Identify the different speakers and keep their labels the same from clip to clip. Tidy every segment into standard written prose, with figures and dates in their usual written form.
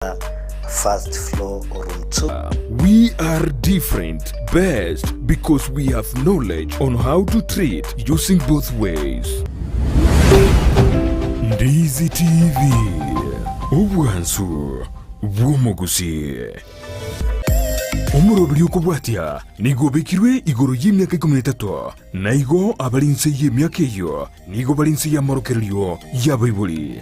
Speaker 1: First floor room 2.
Speaker 2: We are different, best because we have knowledge on how to treat using both ways. Ndizi TV, obwansu bw'omogusii. Omoroberi okobwatia nigo obekirwe igoro y'emiaka ikomi na etato, na igo abare inse y'emiaka eyio nigo bare inse y'amorokererio y'abaibori.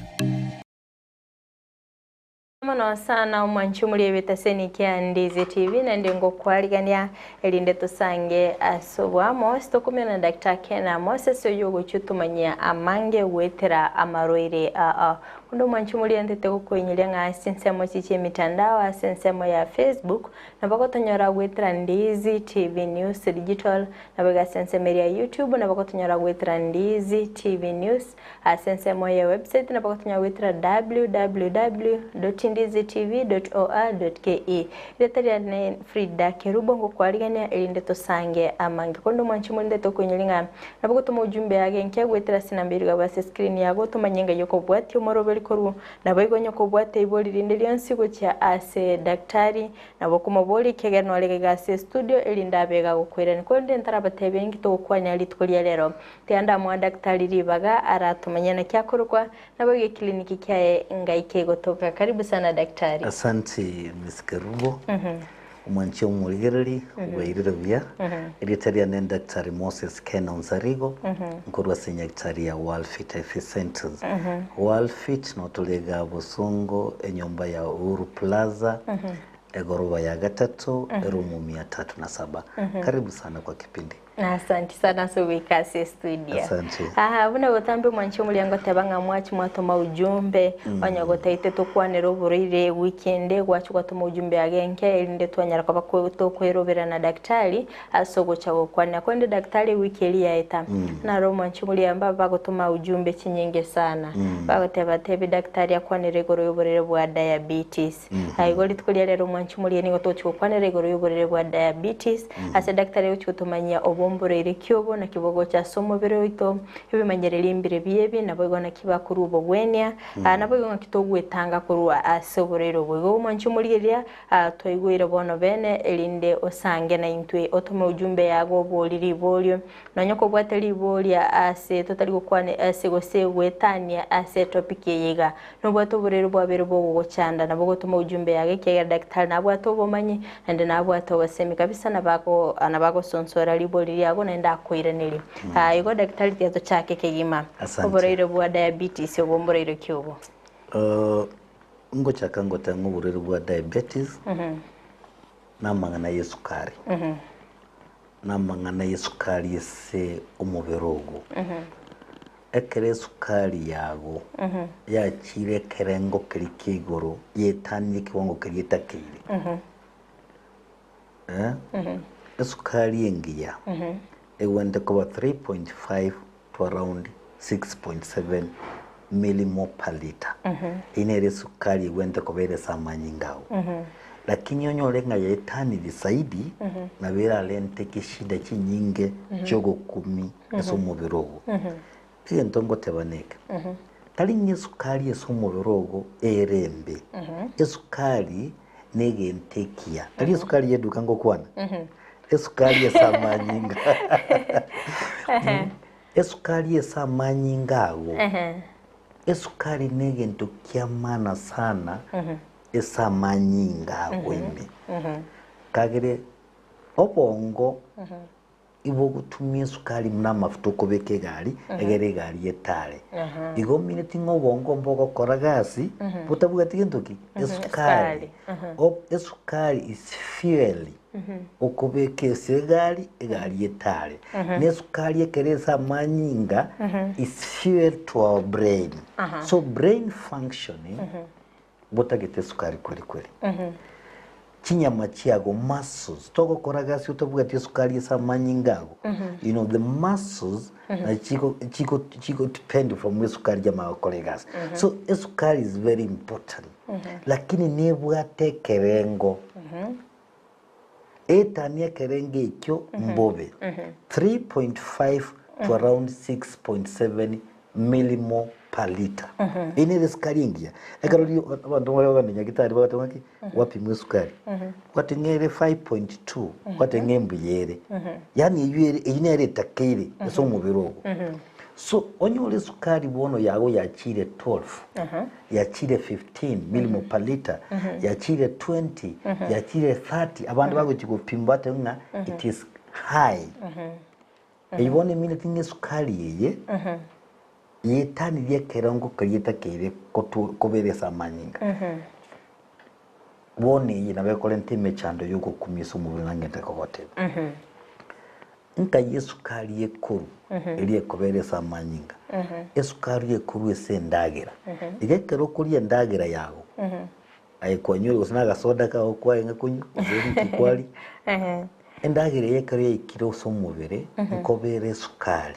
Speaker 3: Mono sana omwanchi omori ebitaseni kia Ndizi TV naende ngokwarigania erinde tosange ase oboamo ase tokomenya na Daktari Ken Amos ase oyio ogochia otomanyia amange goetera amarwaire aa. Onde omwanchi omori entete gokoinyoria ng'a ase chinsemo echi chia emitandao ase ensemo ya Facebook nabo gotonyora goetera Ndizi TV News Digital nabo iga ase ensemo eria ya YouTube nabo gotonyora goetera Ndizi TV News Ase ensemo ye website nabo gotonyora goetera www.ndizitv.or.ke. Erieta riane Frida Kerubo ngokwarigania erinde tosange amange. Korende omwanchi omorende tokoinyori ng'a nabo gotoma ujumbe age enke goetera ase enamba eria igabwe ase escreen yago otomanye ng'ai okobwatia omoroberi korwa naboigo onye kobwate ibori rinde rionsi gochia ase daktari nabo okomoboria ekiagera nore iga ase estudio erinde abe iga agokoirania. Korende ntarabatebia inki togokwania rituko ria rero Tiga ndamoa daktari ribaga aratomanye naki akorokwa, naboigo ekliniki kiaye ngai kegotoka. Karibu sana daktari.
Speaker 1: Asanti Miss Kerubo, omwanchi omorigereri bwairire buya. Erieta riane Daktari Moses Ken Onsarigo, nkorwa ase nyagetari ya World Fit Health Centers. World Fit notore igaa Bosongo, enyomba ya Uhuru Plaza, egoroba ya gatato, eroom mia tatu na saba. Karibu sana kwa kipindi.
Speaker 3: Asanti sana ase ogoika ase estudio.
Speaker 1: Asante.
Speaker 3: Aha, buna botambe mwanche omoria ngoteba ng'a mwachi mwatoma ujumbe onye gotaete tokwanere oborwaire ewiki ende gwachi gwatoma ujumbe age enke erinde twanyara koba kwe- tokwerobera na daktari ase ogocha gokwanera. Korende daktari ewiki eria yaeta naro omwanche omoria mbabe bagotoma ujumbe chinyinge sana bagoteba tebi daktari akwanere igoro yoborwaire bwa diabetes. Na igo rituko ria rero omwanchi omoria nigo togochia gokwanera igoro y'oborere bwa diabetes, ase daktari agochia gotomanyia obomboreire ki obo naki bogocha ase omobere oito, ebimanyererio mbire biebi, naboigo naki bakorwa obogwenia, naboigo ng'aki togwetanga korwa ase oborwaire obo. Igo omwanchi omorigereria twaigweire bono bene erinde osange naintwe otome ujumbe yago obori riborio, Nonya kobwate riboria ase totari gokwana ase gose goetania ase etopic eye iga, nobwate oborwaire bwabere bogogochanda nabo ogotoma ujumbe yago ekiagera daktari nabwate obomanyi naende nabwate obosemi kabisa nabo nabo agosonsora ribori riago naende akoiranerie. Igo daktari tiga tochake kegima.
Speaker 1: Asante.
Speaker 3: Oborwaire bwa diabetes obo mborwaire ki obo?
Speaker 1: Ngochaka ngoteba ng'a oborwaire bwa diabetes namang'ana y'esukari. Namang'ana y'esukari ase omobere ogo. Ekero esukari yago yachiire ekerengo keria kia igoro, yaetanirie ekewango keria etakeire, esukari engiya egwenerete koba 3.5 to around 6.7 millimole per litre. Eyio nere esukari egwenerete koba ere ase amanyinga ao. Lakini onyore ng'a yaetanirie zaidi, nabo erarente chishida chinyinge chi'ogokumia ase omobere ogo. Egento ngoteba neke, tari ng'a esukari ase omobere ogo ere embe, esukari negento ekiya. Tari esukari y'eduka ngokwana, esukari ase amanyinga. Esukari ase amanyinga ago, esukari negento kia maana sana ase amanyinga ago ime. Kagere obongo Igo ogotumia esukari buna amafuta okobeka egari, egere egari etare. Igo omineti ng'a obongo mbogokora gasi botabwati gento ki? Esukari. Esukari is fuel okobeka ase egari, egari etare. Na esukari ekero ase amanyinga is fuel to our brain. So brain functioning botagete esukari kweri kweri. Chinyama chiago, muscles, togokora gasi otabwati esukari ase amanyinga ago, you know the muscles na chigo chigo chigo depend from esukari yamanya gokora egasi. So esukari is very important, lakini nebwate ekerengo, etani ekerengo ekio mbobe, 3.5 to around 6.7 millimole. per litre. Eyio nere esukari engiya. Ekero rio abanto bare bagende nyagitari bagateba ng'aki, gwapimwa esukari, gwateba ng'a ere 5.2, gwateba ng'a mbuya ere. Yaani eyio ere eyio nere etakeire ase omobere ogo. So onyore esukari bono yago yachiire 12, yachiire 15 millimole per litre, yachiire 20, yachiire 30, abande bagochia gopimwa bateba ng'a it is high. Eyio bono emineti ng'a esukari eye yetanirie ekerengo keria etakeire kobera ase amanyinga. Bono eye nabo ekorenta emechando ya ogokumia ase omobere nangente kogotebia. Nkai esukari ekoru eria ekobera ase amanyinga, esukari ekoru ase endagera. Iga ekero okoria endagera yago, aye kwanyure gose na agasoda kago kwarenge konywa, gose nki kwaria, Endagera eye ekero yaikire ase omobere nkobera esukari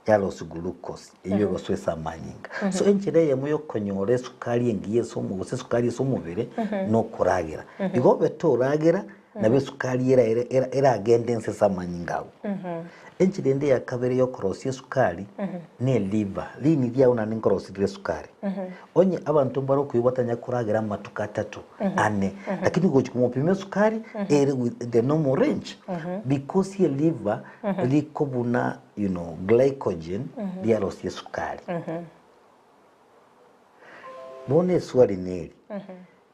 Speaker 1: yarosia glucose eyio egosoa ase amanyinga. So enchera eyemo yokonyora esukari engiya ase omo gose esukari ase omobere nokoragera. Igo obe toragera nabo esukari eraere eragende inse ase amanyinga ago. Enchera ende ya kabere yokorosia esukari ne liver, riini riago naende nkorosia rire esukari. Onye abanto mbare okoigwa batanya koragera amatuko atato, ane, lakini gochi komopima esukari ere with the normal range because eliver rikobuna you know glycogen riarosia esukari. Bono eswali neri,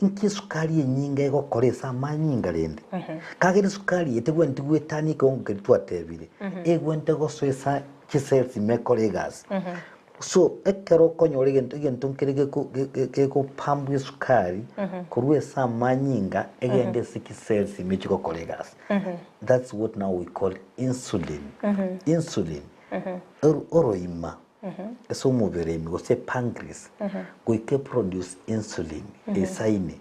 Speaker 1: inki esukari enyinga egokora ase amanyinga rende? Kagera esukari eye tegwenereti goetania ekewango keria twatebire, egwenerete gosoa esa chicells ime ekore egasi. So ekero okonyora egento egento nkere geko gegopambwa esukari korwa ase amanyinga egende ase chicells ime chigokora egasi. That's what now we call insulin. Insulin, oro oroima ase omobere ime gose epancreas goika eproduce insulin esaine.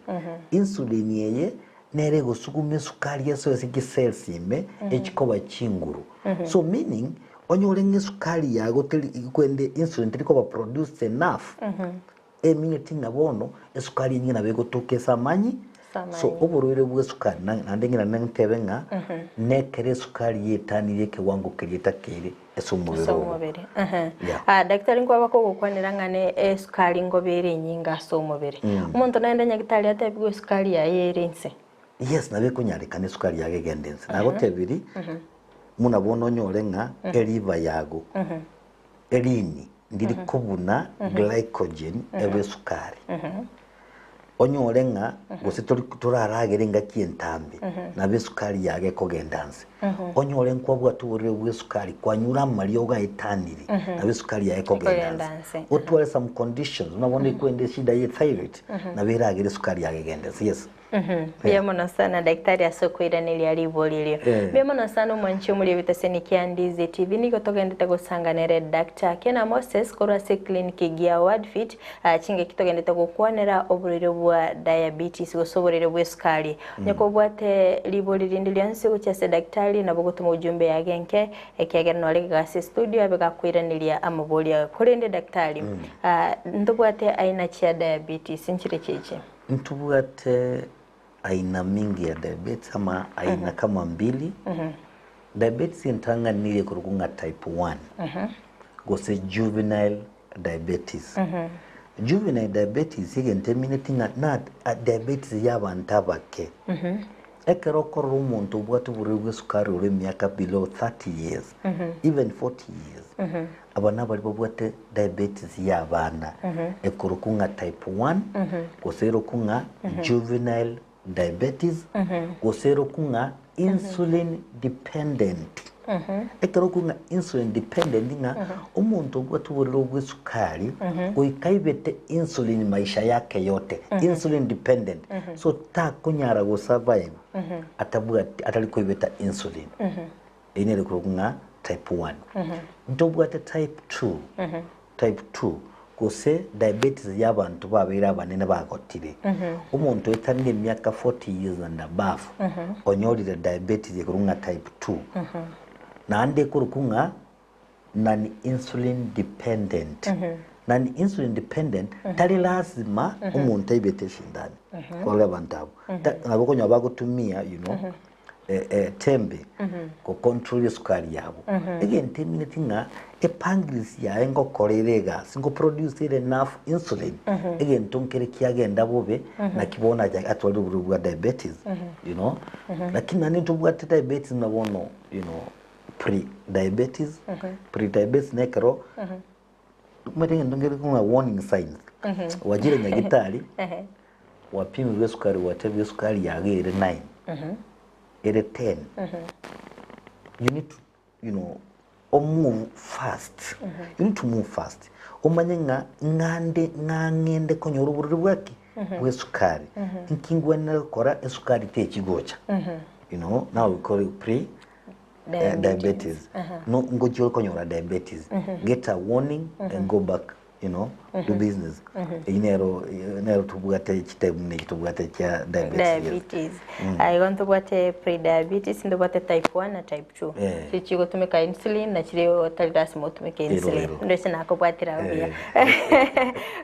Speaker 1: Insulin eye nere egosuguma esukari esoe ase chicells ime echikoba chinguru. So meaning onyore ng'a esukari yago teri kwende insulin teri koba produced enough emineti ng'a bono esukari enyinge nabo egotoka ase amanyi so oborwaire bwa esukari na naende ng'ina nentebe ng'a nekero esukari yetanirie ekewango keria etakeire ase omobere
Speaker 3: Ase
Speaker 1: ogo.
Speaker 3: omobere. Ehe.
Speaker 1: Yeah.
Speaker 3: Ah, daktari nkwaba kogokwanera ng'a ne esukari ngobe ere enyinge ase omobere. Omonto naende nyagitari atebigwe esukari yaye ere inse.
Speaker 1: Yes, nabo ekonyarekana esukari yago egende inse. Nagotebirie, buna bono onyore ng'a eliver yago, erini ndiri kobuna glycogen ebe esukari. Onyore ng'a gose tori toraragere engaki entambe, nabo esukari yago ekogenda nse. Onyore nkwabwate oborwaire bwa esukari, kwanyure amariogo aetanire, nabo esukari yago ekogenda
Speaker 3: Ekogenda
Speaker 1: nse.
Speaker 3: nse.
Speaker 1: Otware some conditions, buna bono ekwenda eshida ye thyroid, nabo eragere esukari yago egende nse, yes.
Speaker 3: Mbuya mono sana daktari ase okoiraneria ribori erio.
Speaker 1: Eh.
Speaker 3: Mbuya mono sana omwanchi omori ebiteseni kia Ndizi TV nigo togendete gosangana ere Doctor Kena Moses korwa ase eclinic gia Wordfit ah, chingaki togendete gokwanera oborwaire bwa diabetes gose oborwaire bwa esukari. Onye kobwate ribori rinde rionsi gochia ase daktari nabo ogotoma ujumbe yage enke ekiagera nore iga ase estudio abe gakoiraneria amabori aye. Korende daktari, ah, ntobwate aina chia diabetes nchire chichi?
Speaker 1: Ntobwate aina mingi ya diabetes ama aina kama mbili. Diabetes entang'ani nigo ekorokwa ng'a type one gose juvenile diabetes. Juvenile diabetes egento emineti ng'a na diabetes ya abanto abake. Ekero okorora omonto obwate oborwaire bwa esukari ore emiaka below 30 years, even 40 years, aba nabaria babwate diabetes ya abana, ekorokwa ng'a type one, gose erokwa ng'a juvenile diabetes, gose erokwa ng'a insulin dependent. Ekero okwo ng'a insulin dependent ng'a omonto obwate oborwaire bwa esukari goika aibete insulin maisha yake yote, insulin dependent, so takonyara go survive atabwati atari koibeta insulin. Eyio nere ekorokwa ng'a type one. Ntobwate type two, type 2, gose diabetes ya abanto babeire abanene bagotire. Omonto oetanire emiaka 40 years and above onyorire diabetes ekorokwa ng'a type 2. Naende ekorokwa ng'a non insulin dependent. Non insulin dependent tari lazima omonto aibete esindani korora abanto abwo. Ta- Nabo okonyora bagotumia you know. Tembe go control esukari yabo. Egento emineti ng'a epancreas yaye ngokora ere egasi, ngo produce ere enough insulin, egento nkere kiagenda bobe naki bono acha atwarire oborwaire bwa diabetes, you know. Lakini naende ntobwate diabetes buna bono you know pre diabetes, pre diabetes na ekero omanyete egento nkere ng'a warning signs, gwachire nyagitari Gwapimirwe esukari gwatebigwa esukari yago ere 9 ere 10 you need to you know omove fast you need to move fast omanye ng'a ng'ande ng'a ng'ende konyora oborwaire bwaki bw'esukari nki ngwenerete gokora esukari techi gocha you know now we call it pre diabetes no ngochia okonyora diabetes get a warning and go back you know do business eyio nero nero tobwate chitype buna echi tobwate chia diabetes yes.
Speaker 3: Diabetes. Aye igo ntobwate pre-diabetes, ntobwate type 1 na type 2.
Speaker 1: Eh.
Speaker 3: Chiria chigotumeka insulin na chiria otari lasima otumeke
Speaker 1: Ero,
Speaker 3: insulin.
Speaker 1: ero.
Speaker 3: Ndoche nakobwatire abwo buya.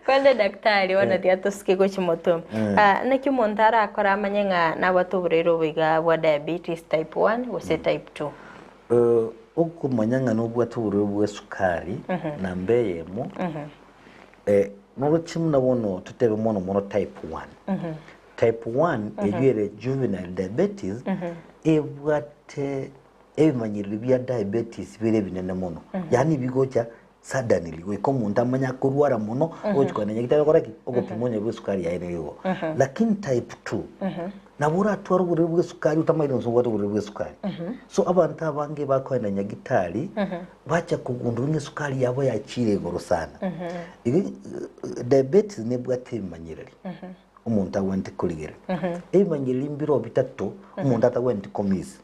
Speaker 3: Kwanza daktari bono tiga tosuke gochia motwe. Ah, naki omonto arakore amanye ng'a nabwate oborwaire obo iga bwa diabetes type 1 gose type 2?
Speaker 1: Eh, okomanya ng'a nobwate oborwaire bw'esukari namba eyemo, eh, noroche buna bono totebe mono mono type 1. Type 1 eyio ere juvenile diabetes, ebwate ebimanyereri bia diabetes bire ebinene mono, yaani bigocha suddenly goika omonto amanye akorwara mono, ogochi kogenda nyagitari okore ki? Ogopima onye bw'esukari yaye nere igo. Lakini type 2, nabo oratware oborwaire bw'esukari otamaeti gose obwate oborwaire bw'esukari. So abanto abange bakoenda nyagitari, bacha kogundua ng'a esukari yabo yachiire igoro sana. Igo diabetes nebwate ebimanyereri omonto agwenerete korigereria. Ebimanyereri mbiroo bitato omonto atagwenereti komiss.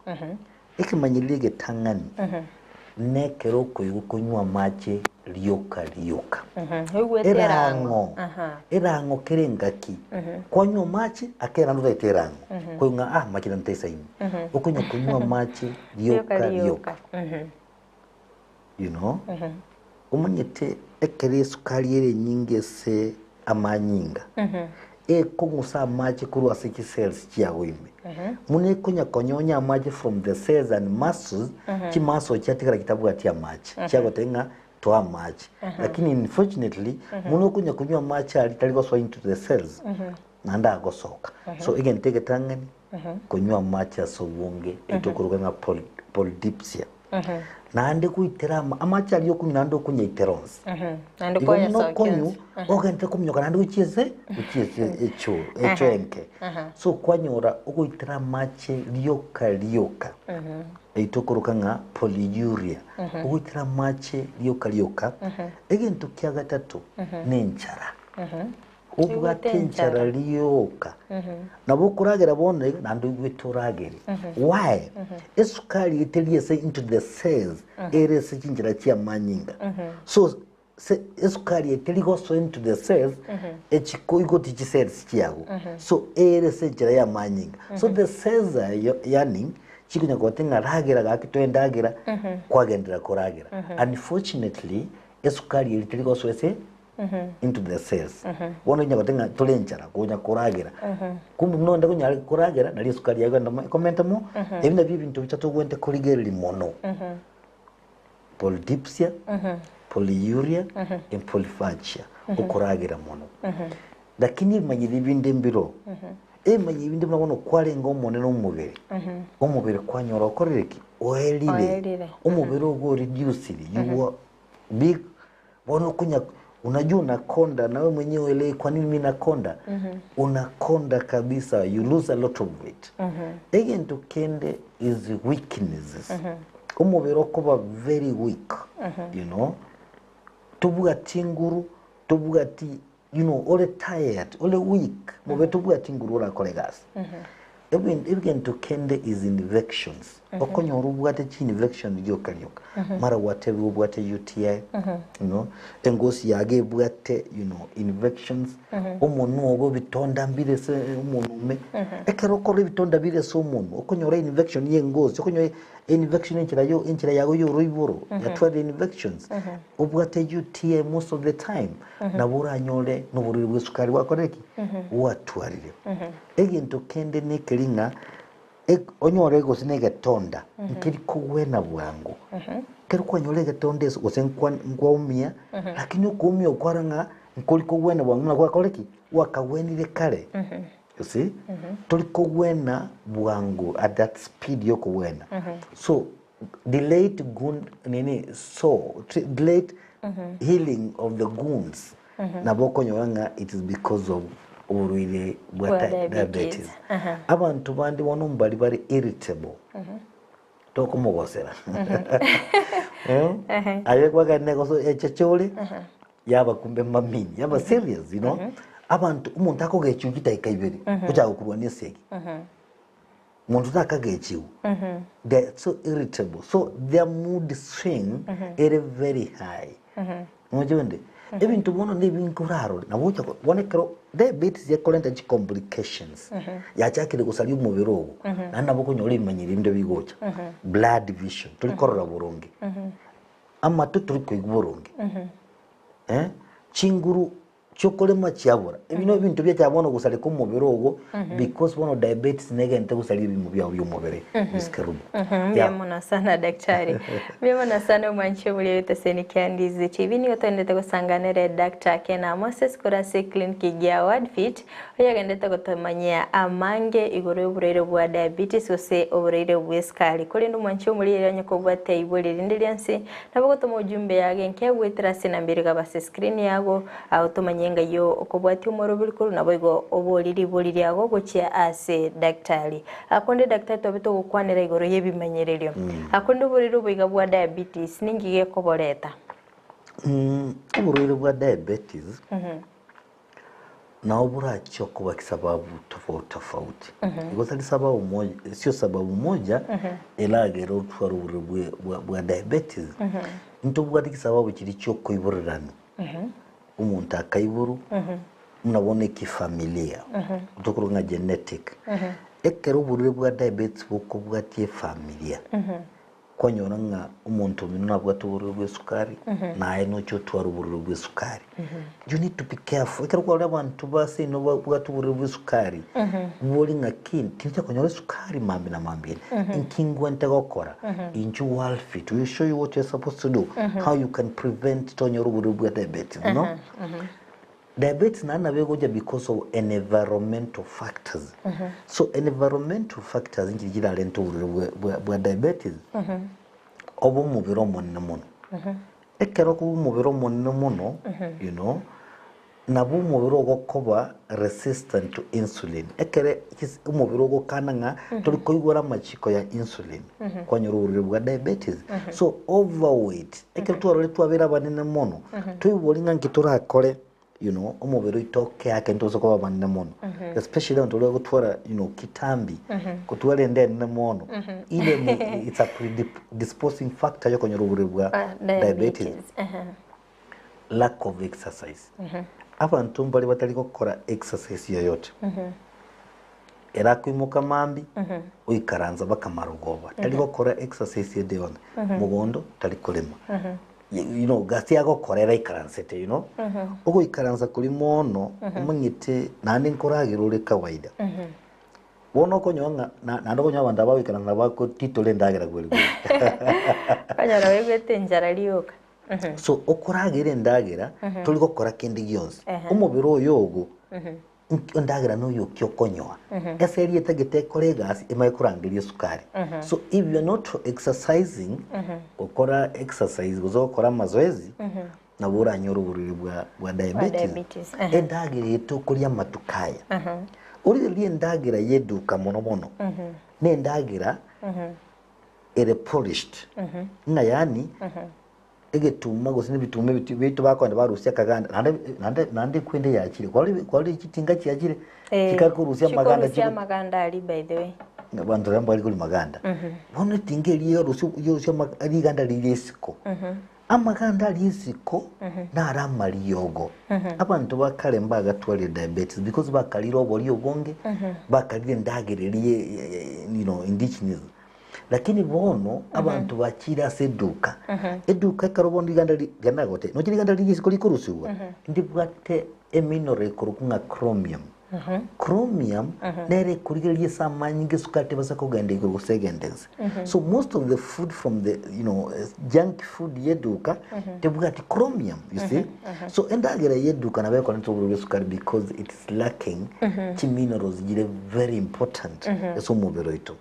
Speaker 1: Ekemanyereri egetang'ani nekero okoigwa konywa amache rioka rioka.
Speaker 3: Oigwete
Speaker 1: Erang'o,
Speaker 3: erang'o. Aha.
Speaker 1: erang'o kera engaki. Kwanywa amache, ake naende otaete erang'o. Koigwa ng'a ah amache naende taisaini. Okonya konywa amache
Speaker 3: Rioka
Speaker 1: rioka
Speaker 3: rioka.
Speaker 1: rioka. You know, omanyete ekero esukari ere enyinge ase amanyinga, ekong'usa amache korwa ase chicells chiago ime. Buna ekonya konyonya amache from the cells and muscles, chimuscle chiatigara chitabwati amache, chiagoteba ng'a toa amache. Lakini unfortunately, buna okonya konywa amache aria tari gosoa into the cells, naende agosoka. So egento egetang'ani, konywa amache ase obonge, etokoroka ng'a polydipsia. Naende goitera ama amache aria okonywa naende okonyaitera onsi.
Speaker 3: Naende
Speaker 1: Igo buna
Speaker 3: kwayasokia
Speaker 1: okonywa,
Speaker 3: onsi.
Speaker 1: ogenderere kominyoka naende gochia ase gochia ase echo echo enke. So kwanyora ogoitera amache rioka rioka, eyio tokoroka ng'a polyuria. Ogoitera amache rioka rioka, egento kia gatato, na enchara. Obwate enchara rioka. Nabo okoragera bono iga naende oigwete oragere. Why? Esukari eteri ase into the cells ere ase chinchera chia amanyinga. So se esukari eteri gosoa into the cells echi koigoti chicells chiago. So ere ase enchera ya amanyinga. So the cells are yearning chikonya kobate ng'a ragera gaki toe endagera kwagenderera koragera. Unfortunately esukari eri teri gosoa ase into the cells. Bono onya gote ng'a tore enchara konya koragera. Kumbe buna onde konyara koragera nari esukari yago egenda mo ekomente mo, ebi nabio ebinto bicha togwente korigereria mono. Polydipsia, polyuria, and polyphagia, okoragera mono. Lakini ebimanyiri binde mbiroo, ebimanyiri binde buna bono kwarenge omonene omobere, omobere kwanyora okorire ki? Oerire.
Speaker 3: Oerire.
Speaker 1: Omobere ogo oreducire, you are big Bono okonya unajua unakonda nawe mwenyewe uelewi kwa nini mi nakonda unakonda kabisa you lose a lot of weight egento kende is weaknesses omobere okoba very weak you know tobwati nguru tobwati you know ore tired ore weak mobere tobwati nguru orakore egasi Egento kende is infections. Okonyora obwate chi infection rioka rioka. Mara gwatebigwa obwate UTI, you know, engosi yago ebwate you know, infections, omonwa ogo ebitonda mbire ase omonwa ime. Ekero okorora ebitonda bire ase omonwa, okonyora infection ya engosi, okonyora infection enchera yo enchera yago ya oroiboro, yatwarire infections, obwate UTI most of the time, nabo oranyore na oborwaire bwa esukari gwakorire ki? Gwatwarire. Egento kende nekeri ng'a Ek- Onyore gose na egetonda, nkeri kogwena bwango. Ekero kwanyora egetonda ase gose nkwa nkwaumia, lakini okoumia okware ng'a nkori kogwena bwango buna gwakore ki? Gwakagwenire kare. You see? Tori kogwena bwango at that speed ya okogwena. So, delayed gun nini so delayed healing of the wounds nabo okonyora ng'a it is because of oborwaire bwa
Speaker 3: Bwa
Speaker 1: diabetes.
Speaker 3: diabetes. Aha.
Speaker 1: Abanto bande bono mbari bare irritable tokomogosera Eh? Aye kwagenda goso echeche ore yaba kumbe mamini yaba serious you know abanto omonto akogechiwa chidakika ibere ochaka gokorwania esegi Monto takagechigwa. They are so irritable. So their mood swing ere very high. Moche onde. Ebinto bono nebinge orarore. Nabo ocha ko- bono ekero diabetes ekorenta chi complications. Yachakire gosaria omobere ogo. Naende nabo okonyora ebimanyiri binde bigocha. Blurred vision. Tori korora boronge. Amato tori koigwa boronge. Eh? Chinguru Chiokorema chiabora. Ebi nabio ebinto biachaka bono gosareka omobere ogo because bono diabetes negente gosaria ebimo biao bia omobere Miss Kerubo.
Speaker 3: Mbuya
Speaker 1: Yeah.
Speaker 3: mono sana daktari. Mbuya mono sana omwanchi omuria w'eteseni kia Ndizi TV nigo twaendete gosanganere Doctor Kena Moses korwa ase eclinic gia Wordfit oyogendete gotomanyia amange igoro y'oborwaire bwa diabetes gose oborwaire bw'esukari. Korende omwanchi omuria ere onye kobwate ibori rinde riansi Nabo gotoma ujumbe yage enke goetera ase enamba ere igaba ase screen yago, agho tomanye ng'ai okobwatia omoroberi korwa naboigo oborie ribori riago gochia ase daktari. Akonde daktari twabe togokwanera igoro y'ebimanyererio. Akonde oborwaire obo iga bwa diabetes ninki gekoboreta?
Speaker 1: Oborwaire bwa diabetes Nao borachie okoba chisababu tofauti tofauti. Igo tari sababu moja, sio sababu moja eragere otware oborwaire bwe bwa bwa diabetes. Ntobwate chisababu chiria chia okoiborerana. Omonto akaiborwa, buna bono ekifamilia, tokorwa ng'a genetic. Ekero oborwaire bwa diabetes bokobwatia efamilia, Kwanyora ng'a omonto omino nabwate oborwaire bw'esukari, naye noche otware oborwaire bw'esukari. You need to be careful. Ekero kwarora abanto ba seino babwate oborwaire bw'esukari, bori ng'a ki, tincha konyora esukari mambia na mambia ere. Inki ngwente gokora? Inchuo Walfit, we show you what you're supposed to do, how you can prevent tonyora oborwaire bwa diabetes, no? Diabetes naende nabo egocha because of environmental factors. So environmental factors nchiria chirarente oborwaire bwa- bwa- bwa diabetes, obe omobere omonene mono. Ekero okoba omobere omonene mono, you know, nabo omobere ogokoba resistant to insulin. Ekere chis- omobere ogokana ng'a tori koigwera amachiko ya insulin, kwanyora oborwaire bwa diabetes. So overweight, Ekero twarorire twabera abanene mono, toibori ng'a nki torakore, you know, omobere oito oke ake ntobasa koba abanene mono. Especially abanto baria bagotwara, you know, kitambi, gotwara enda enene mono, ile emo it's a predisposing factor yokonyora oborwaire bwa
Speaker 3: Ah,
Speaker 1: diabetes.
Speaker 3: diabetes. Aha.
Speaker 1: Lack of exercise. Abanto mbare batari gokora exercise yoyote. Ere akoimoka mambia, oikaransa mpaka marogoba, tari gokora exercise ende yonsi, mogondo tari korema, you know, gasi agokora ere aikaransete you know, ogoikaransa koria mono omanyete naende nkoragera ore kawaida. Bono okonyora ng'a na naende okonyora abanto aba bagoikaransa bagotitora endagera kweri kweri.
Speaker 3: Okonyora baigwete enchara rioka.
Speaker 1: So okoragera endagera, tori gokora kende gionsi, omobere oyo ogo. Endagera noyo ki okonyoa. Ase erieta gete ekore egasi emanye korangeria esukari. So if you are not exercising, gokora exercise gose gokora amazoezi, nabo oranyore oborwaire bwa bwa diabetes.
Speaker 3: diabetes, ehe.
Speaker 1: Endagera eye tokoria amatuko aya, origererie endagera ya eduka mono mono, na endagera ere polished, ng'a yaani egetuma gose nebituma ebi biaito bakoenda barusia akaganda naende naende naende ekwende yachire kwarorire kwarorire chitinga chiachire
Speaker 3: Eh,
Speaker 1: chikare korusia amaganda
Speaker 3: chikorusia
Speaker 1: chigo
Speaker 3: amaganda aria by the way.
Speaker 1: abanto baria mbari koria maganda. Bono etinga eria yarusia yarusia ama riganda riria isiko, amaganda aria isiko naro amariogo. Abanto ba kare mbagatwarire diabetes because bakarire oboria obonge, bakarire endagera eria you know indigenous. Lakini bono abanto bachiire ase eduka, eduka ekero bono riganda ri riria nagotebi, noche riganda riria isiko rikorusigwa, ndibwate emineral ekorokwa ng'a chromium. Chromium nere ekorigereria ase amanyinga esukari tebasa kogenda igoro gose egende inse. So most of the food from the you know junk food ye eduka tebwati chromium you see. So endagera ye eduka nabo ekorenta oborwaire bwa esukari because it is lacking chi minerals chire very important ase omobere oito.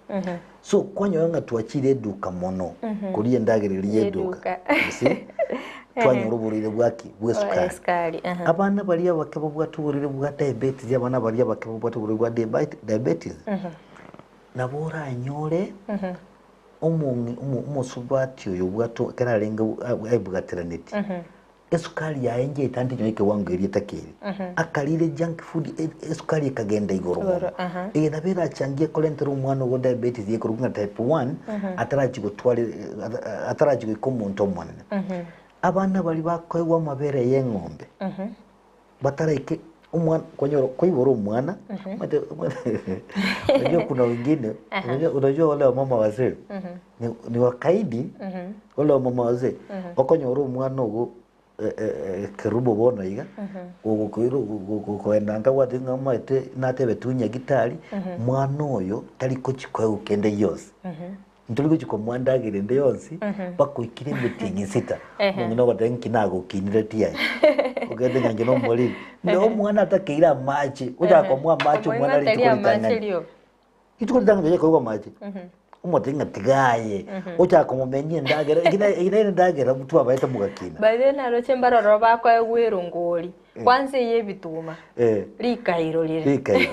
Speaker 1: So kwanyora ng'a twachire eduka mono koria endagera eria ye eduka you see twanyora oborwaire bwa ki? Bwa esukari.
Speaker 3: Esukari, aha.
Speaker 1: Abana baria abake babwate oborwaire bwa diabetes, abana baria abake babwate oborwaire bwa diabet- diabetes, nabo oranyore omong'i omo- omosubati oyo obwate ekero arenge aebwateraneti, esukari yaye njaetante nonya ekewango eria etakeire, akarire junk food e- esukari ekagenda igoro mono.
Speaker 3: Igoro, aha.
Speaker 1: Eye nabo erachangie korentera omwana ogo diabetes ekorokwa ng'a type one, atarachi gotwara atarachi goika omonto omonene. Abana baria bakoegwa amabere y'eng'ombe bataraike omwana kwanyora kwaibora omwana omanyete unajua kuna wengine unajua unajua wale wamama wazee ni, ni wakaidi wale wamama wazee okonyora omwana ogo kerubo bono iga ogokoira gokoenda nka gwateba ng'a omanyete natebetiwe nyagitari mwana oyo tari gochi koegwa kende gionsi. Ntori gochia komoa endagera ende yonsi, bakoikire emetienyi sita. Omong'ina ogoteba nki nagokineretie aye? Ogende ng'a inche nomoriri. Na omwana atakeire amache, ochaka komoa amache omwana
Speaker 3: Omoing'o
Speaker 1: rituko
Speaker 3: atari amache
Speaker 1: ritang'ani.
Speaker 3: rioka.
Speaker 1: Rituko ritang'ani ocha koigwa amache, omotebie ng'a tiga aye, ochaka komomenia endagera, eki na eki nere endagera twabaete mogakina.
Speaker 3: By the way naroche mbaroro bakoegwa erongori, kwanza eye ebituma,
Speaker 1: Eh.
Speaker 3: rikairo rire.
Speaker 1: Rikairo.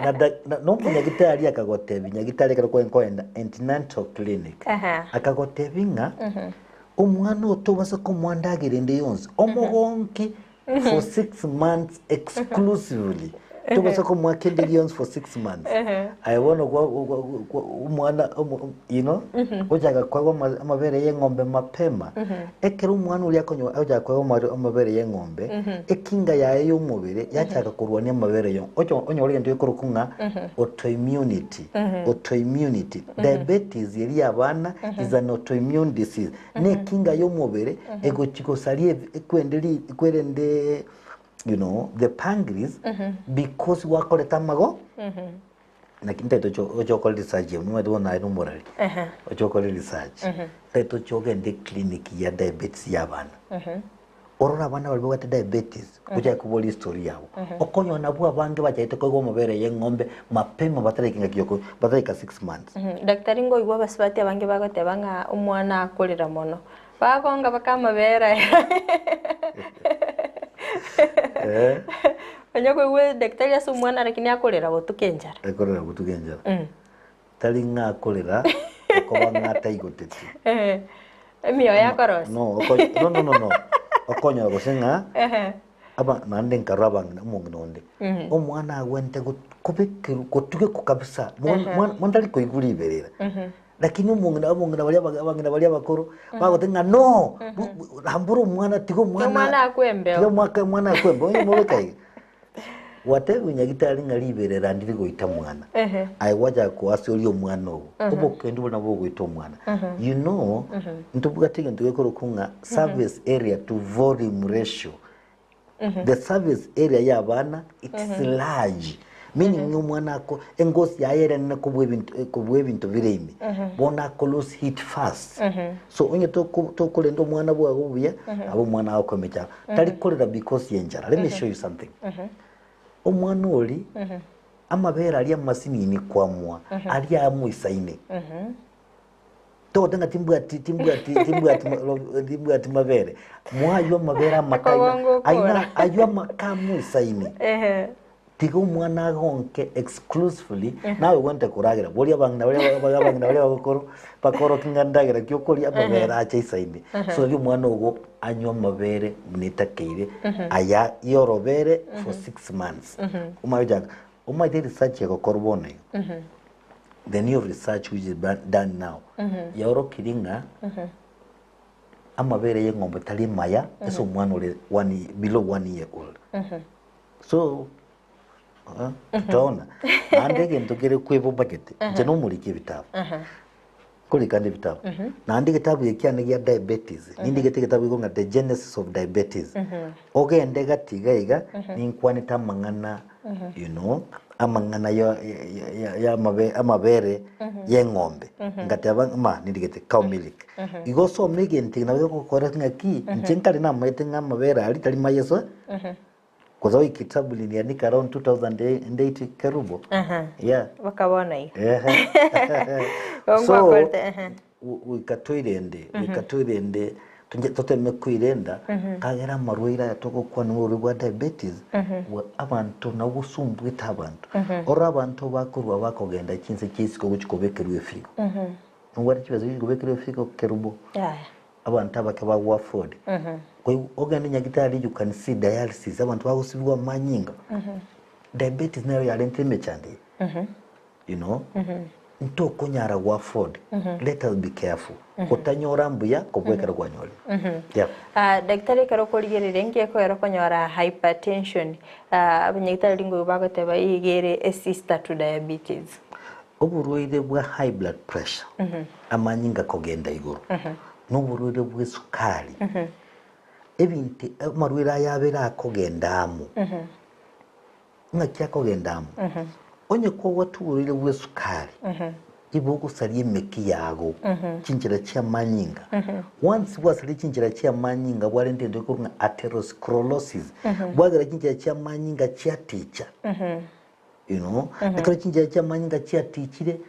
Speaker 1: Na da- na- nomonyagitari akagotebia, nyagitari ekero kwarenge kogenda antenatal clinic,
Speaker 3: Aha.
Speaker 1: akagotebia ng'a omwana oyo tobasa komoa ndagera ende yonsi, omogonki for 6 months exclusively. Tobasa komoa kende gionsi for 6 months. Aye bono kwa- kwa- kwa- omwana omo- you know, ochaka koegwa amabere ya eng'ombe mapema. Ekero omwana oria akonyo ochaka koegwa amabere ya eng'ombe, ekinga yaye ya omobere yachaka korwania amabere ya ocho onyore egento gekorokwa ng'a autoimmunity, autoimmunity. Diabetes eria ya abana is an autoimmune disease. Na ekinga ya omobere egochi gosaria ebi ekwende ri ekwerende you know the pancreas because gwakorete amago naki ntaete oche oche okore research eye omanyete bono naye nomorari oche okore research ntaete oche ogende eclinic ya diabetes ya abana orore abana baria babwate diabetes ochake koboria history yabo okonyora nabwo abange bachagete koigwa amabere ya eng'ombe mapema bataraika engaki yoko bataraika 6 months.
Speaker 3: Daktari nkoigwa abasubati abange bagoteba ng'a omwana akorera mono, bakonga baka amabere aya. Onye koigwa daktari ase omwana lakini akorera botuko enchara.
Speaker 1: Akorera botuko enchara. Tari ng'a akorera, okoba ng'a ataigoteti.
Speaker 3: Emioyo akorosia.
Speaker 1: No, no, no, no, no. Okonyora gose ng'a aba naende nkarora abang'ina omong'ina onde. Omwana agwente kobekerwa gotugekwa kabisa. Mwana mwana tari koigwa riberera. Lakini omong'ina abong'ina baria abang'ina baria abakoro bagoteba ng'a no, rambora omwana tiga omwana
Speaker 3: Omwana akwe embeo.
Speaker 1: Tiga omwaka omwana akwe embeo onye mobeka iga. Gwatebiwa nyagitari ng'a riberera ndiri goita mwana. Aye gwachaka koasoria omwana ogo. Obokendu boria nabo bogoita omwana. You know, ntobwate egento gekorokwa ng'a surface area to volume ratio. The surface area ya abana it's large. Meaning ng'a omwana ako engosi yaye ere enene kobua ebinto kobua ebinto bire ime. Bono ako lose heat fast. So onye toko tokorenda omwana bwago buya, nabo omwana agokoa emechando. Tari korera because ye enchara. Let me show you something. Omwana ori amabere aria amasinini kwamua aria amoisaine. Togote ng'a timbwati timbwati timbwati timbwati mabere. Mwaywa amabere amaka aina
Speaker 3: Akobongo okora.
Speaker 1: aina aywo amaka amoisaine.
Speaker 3: Ehe.
Speaker 1: Tiga omwana agonke exclusively nawe ogwente koragera boria abang'ina baria abang'ina baria abakoro bakorokia ng'a ndagera ki okoria amabere ache aisaine. So riria omwana ogo anywe amabere buna etakeire aya ya orobere for 6 months. Omanye gochaka omanyete research egokorwa bono iga, the new research which is done now yaorokirie ng'a amabere ya eng'ombe tari maya ase omwana ore one below 1 year old. So tutaona naende egento kere kwebomba-gete inche nomoriki ebitabu nkorika nde ebitabu naende egetabu eke kiane gia diabetes nindigete egetabu igo ng'a the genesis of diabetes ogende gati iga iga ninkwanete amang'ana. you know, amang'ana ya ya amabe amabere y'eng'ombe, ngateba ng'a ma nirigete cow milk. Igo osome egento eke nabo gegokora ng'aki, inche nkare namaete ng'a amabere aria tari mayeso, Kwa sababu kitabu niliandika around 2008 Kerubo. Yeah.
Speaker 3: Mpaka bono iga.
Speaker 1: Ehe.
Speaker 3: Igo
Speaker 1: So,
Speaker 3: ngwakorete, ehe.
Speaker 1: goika toirende, goika toirende, tonye toteme koirenda, kagera amarwaire aya togokwana oborwaire bwa diabetes, bwa abanto nabo bosumbuete abanto. Oro abanto bakorwa bakogenda chinse chia isiko gochia kobekerwa efigo. Nobwate chibesa gochia kobekerwa efigo Kerubo?
Speaker 3: Yaya.
Speaker 1: Abanto abake bago afford. Koigwa ogende nyagitari you can see dialysis abanto bagosibigwa amanyinga. Diabetes nero yarentire emechando eye. You know? Ntokonyara go afford. Let us be careful. Gotanyora mbuya kobua ekero kwanyorire. Yeah.
Speaker 3: Ah, daktari ekero okorigereria inki ekogera okonyora hypertension? Ah, abanyagitari ringoigwa bagoteba iga ere a sister to diabetes.
Speaker 1: Oborwaire bwa high blood pressure, amanyinga kogenda igoro, na oborwaire bw'esukari, ebinto amarwaire aya abere akogenda amo. Ng'aki akogenda amo? Onye kobwate oborwaire bw'esukari, igo ogosaria emeki yago, chinchera chi'amanyinga. Once gwasaria chinchera chi'amanyinga bwarenta egento gekorwa ng'a atherosclerosis, bwagera chinchera chi'amanyinga chiaticha. You know, ekero chinchera chi'amanyinga chiatichire,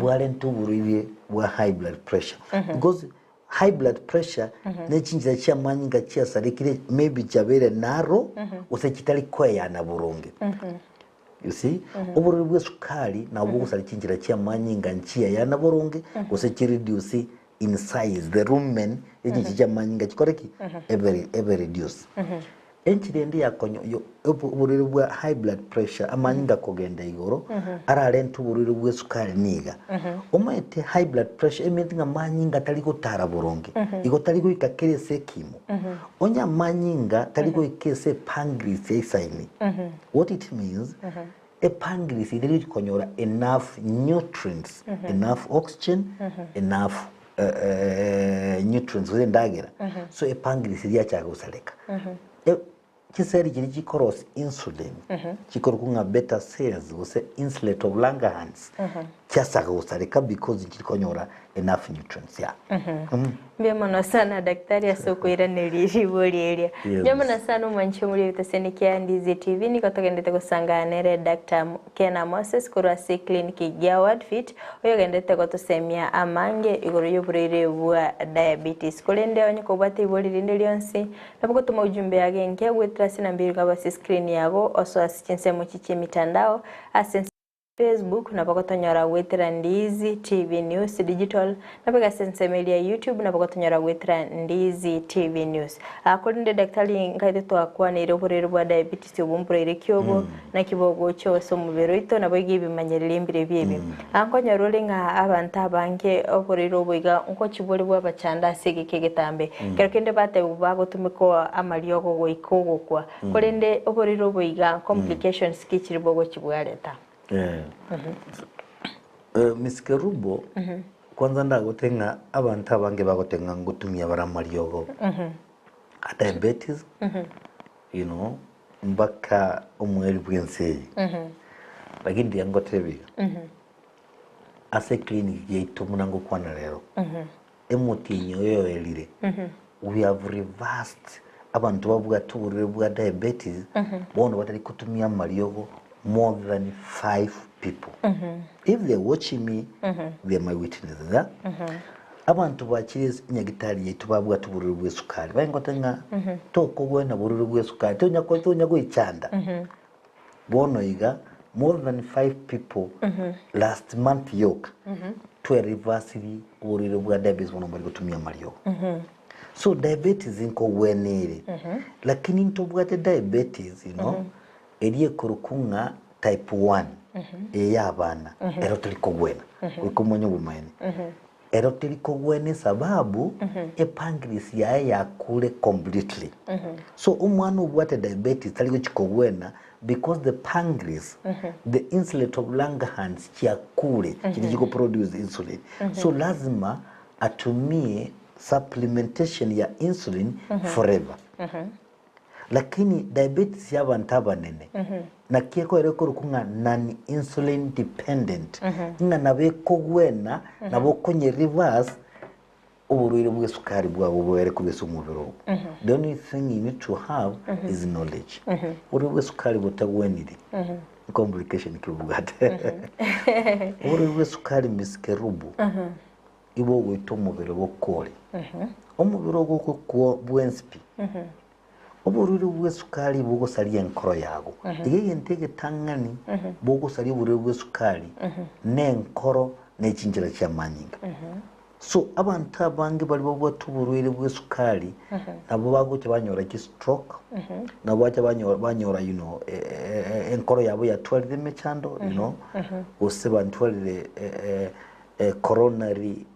Speaker 1: bwarenta oborwaire bwa high blood pressure. Because high blood pressure ne chinchera chi'amanyinga chiasarekire maybe chiabeire narrow gose chitari koeyana boronge. You see, oborwaire bwa esukari nabo bogosaria chinchera chi'amanyinga nchieyana boronge gose chireduce in size, the lumen ye chinchera chi'amanyinga chikore ki? Ebe ebe reduce. Enchera ende ya konyo yo oborwaire bwa high blood pressure, amanyinga kogenda igoro, ararente oborwaire bwa esukari niga. Omanyete high blood pressure emenyete ng'a amanyinga tari gotara boronge, igo tari goika kera ase ekimo. Onye amanyinga tari goika ase epancreas yaisaine, what it means, epancreas eye teri konyora enough nutrients, enough oxygen, enough nutrients gose endagera, so epancreas eria yachaka gosareka. Chiseli chiria chikorosia insulin, chikorokwa ng'a beta cells gose insulet of Langerhans, chiasaka gosareka because nchiri konyora enough nutrients yeah.
Speaker 3: Mbuya mono sana daktari ase okoiraneria ribori eria.
Speaker 1: Yes.
Speaker 3: Mbuya mono sana omwanchi omori ogeteseni kia Ndizi TV nigo togendete gosangana nere Doctor Kena Moses korwa ase eclinic ya Wordfit oyogendete gotosemia amange igoro y'oborwaire bwa diabetes. Korende onye kobwate ibori rinde rionsi nabo gotoma ujumbe yago enke goetera ase enamba ere ase escreen yago osoe ase chinsemo echi chi'emitandao ase Facebook nabo gotonyora goetera Ndizi TV News Digital, nabo iga ase ensemo eria ya YouTube nabo gotonyora goetera Ndizi TV News. Ah, korende daktari nkaete twakwaneire oborwaire bwa diabetes obwo mborwaire ki obo, naki bogocha ase omobere oito nabo iga ebimanyererio mbire ebi. Ah, nkonyora ore ng'a abanto abange oborwaire obo iga ngochi bore bwabachanda ase egeka egetambe. Ekero kende batebigwa bagotumeka amariogo goika ogokwa. Korende oborwaire obo iga complications ki chiri bogochi bwareta?
Speaker 1: Eh. Eh, Miss Kerubo, kwanza ndagote ng'a abanto abange bagote ng'a ngotumia bare amariogo a diabetes, you know, mpaka omweri bw'ense eye. Lakini ndiga ngotebe iga, ase eclinic yaito buna ngokwana rero, Emotienyi oyo oerire, we have reversed abanto babwate oborwaire bwa diabetes bono batari kotumia amariogo more than 5 people. If they are watching me, they are my witnesses. Eh? Abanto bachire ase nyagitari yaito babwate oborwaire bwa esukari baengote ng'a tokogwena borwaire bwa esukari tonya tonya goichanda. Bono iga more than 5 people last month yoka twe reversiri oborwaire bwa diabetes bono mbari gotumia amariogo. So diabetes nkogwena ere lakini ntobwate diabetes you know eria ekorokwa ng'a type 1 eye ya abana ero teri kogwena goika omanye obomaene. Ero teri kogwena esababu epancreas yaye yakure completely. So omwana obwate diabetes tari gochi kogwena because the pancreas, the insulet of Langerhans chiakure chiri chigo produce insulin. So lazima atumie supplementation ya insulin forever. Lakini diabetes ya abanto abanene naki ekoera ekorokwa ng'a non insulin dependent, ng'a nabo ekogwena, nabo okonye reverse oborwaire bwa esukari bwago boere korwa ase omobere ogo. The only thing you need to have is knowledge. Oborwaire bwa esukari botagweniri, complication ki bobwate? Oborwaire bwa esukari Miss Kerubo, igo ogoita omobere bokore. Omobere ogo ogokwa bwensi pi. Oborwaire bw'esukari bogosaria enkoro yago. Iga egento egetang'ani bogosaria oborwaire bw'esukari nenkoro ne chinchera chi'amanyinga. So abanto abange baria babwate oborwaire bw'esukari nabo bagocha banyora chistroke, nabo bacha banyora banyora you know enkoro yabo yatwarire emechando you know, gose bantwarire coronary